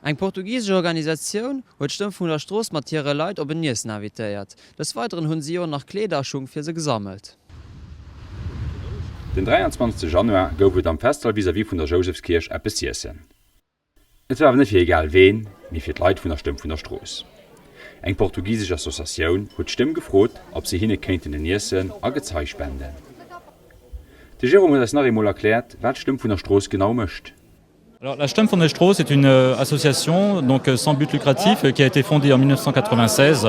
Eng portugisesch Organisatioun huet d'Stëmm vun der Strooss mat hire Leit op en Iessen invitéiert. Des Weideren hunn si och nach Kleeder a Schung fir se gesammelt. Den 23 Januar gouf et am Festsall vis-à-vis vun der Jousefskierch eppes z'iessen. Et war awer net fir egal ween, mee fir d'Leit vun der Stëmm vun der Strooss. Eng portugisesch Associatioun huet d'Stëmm gefrot, ob se hinne kéinten en Iessen a Gezei spenden. De Jérôme huet eis nach eemol erkläert, wat d'Stëmm vun der Strooss genau mécht. Alors, la Stëmm vun der Strooss est une euh, association donc euh, sans but lucratif euh, qui a été fondée en 1996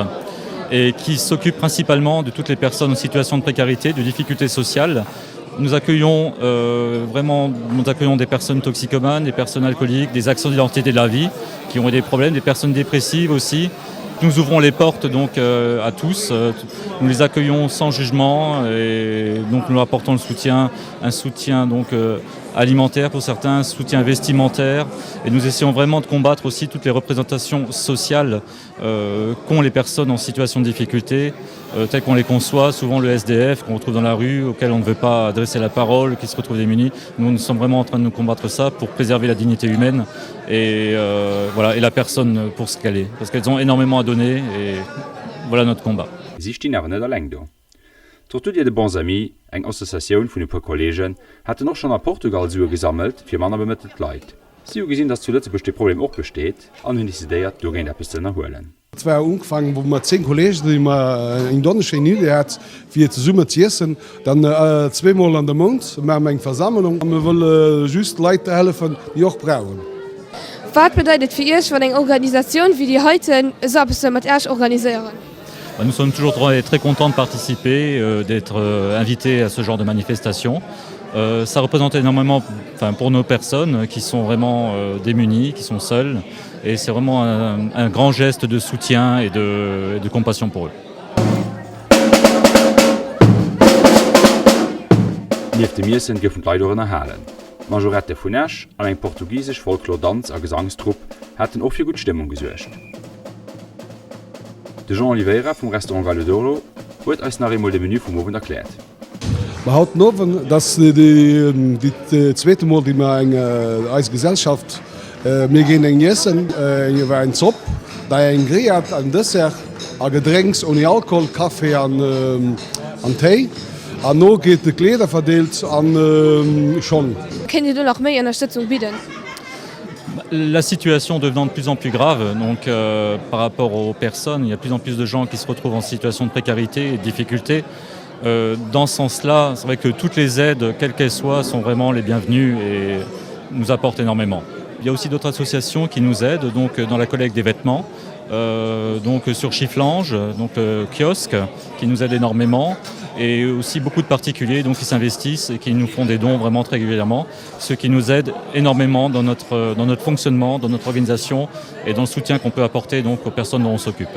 et qui s'occupe principalement de toutes les personnes en situation de précarité, de difficultés sociales. Nous accueillons euh, vraiment nous accueillons des personnes toxicomanes, des personnes alcooliques, des actions d'identité de la vie qui ont eu des problèmes, des personnes dépressives aussi. Nous ouvrons les portes donc euh, à tous, nous les accueillons sans jugement et donc nous leur apportons le soutien, un soutien donc euh, alimentaire pour certains, soutien vestimentaire et nous essayons vraiment de combattre aussi toutes les représentations sociales euh, qu'ont les personnes en situation de difficulté, euh, telles qu'on les conçoit, souvent le SDF qu'on retrouve dans la rue, auquel on ne veut pas adresser la parole, qui se retrouve démunis. Nous, nous sommes vraiment en train de nous combattre ça pour préserver la dignité humaine et, euh, voilà, et la personne pour ce qu'elle est, parce qu'elles ont énormément à donner et voilà notre combat. Si stinn awer net alleng do. D'Tortue de Bons Amis, eng Associatioun vun e puer Kolleegen, haten och schonn a Portugal Sue gesammelt fir manner bemëttelt Leit. Si hu gesinn, datt zu Lëtzebuerg dee Problem och besteet an hunn decidéiert, dogéint eppes ze ënnerhuelen. Et war ugefaangen, wou mer 10 Kollegen, déi mer eng Donneschdeg eng Idee hat, fir zesummen z'iessen. Dann zweemol an de Mount maache mer eng Versammlung a mir wëlle just Leit hellefen, déi och brauchen. Wat bedeit et fir Iech, wann eng Organisatioun wéi déi heiten esou eppes wëll mat Iech organiséieren? Nous sommes toujours très, très contents de participer, euh, d'être euh, invités à ce genre de manifestation. Euh, ça représente énormément enfin, pour nos personnes qui sont vraiment euh, démunies, qui sont seules et c'est vraiment un, un grand geste de soutien et de, et de compassion pour eux. Nieft dem Iessen goufen d'Leit och ënnerhalen. D'Majorette vun Esch an eng portugisesch Folklor-Danz a Gesangstrupp haten och fir gutt Stëmmung gesuergt. De Jean Oliveira vum Restaurant Vale d'Oro huet eis nach eemol de Menü vum Owend erkläert. Ma haut den Owend, et ass déi zweete Mol, déi mer eng eis Gesellschaft, mir ginn eng iessen, eng war eng Zopp, da eng Grillade, en Dessert a Gedrénks ouni Alkohol, Café an Téi. An no geet de Kleeder verdeelt an Schong. Kéint Dir do nach méi Ënnerstëtzung bidden? La situation devenant de plus en plus grave donc euh, par rapport aux personnes, il y a de plus en plus de gens qui se retrouvent en situation de précarité et de difficulté. Euh, dans ce sens-là, c'est vrai que toutes les aides, quelles qu'elles soient, sont vraiment les bienvenues et nous apportent énormément. Il y a aussi d'autres associations qui nous aident donc dans la collecte des vêtements, euh, donc sur Chifflange, donc euh, kiosque qui nous aide énormément et aussi beaucoup de particuliers donc, qui s'investissent et qui nous font des dons vraiment très régulièrement, ce qui nous aide énormément dans notre, dans notre fonctionnement, dans notre organisation et dans le soutien qu'on peut apporter donc, aux personnes dont on s'occupe.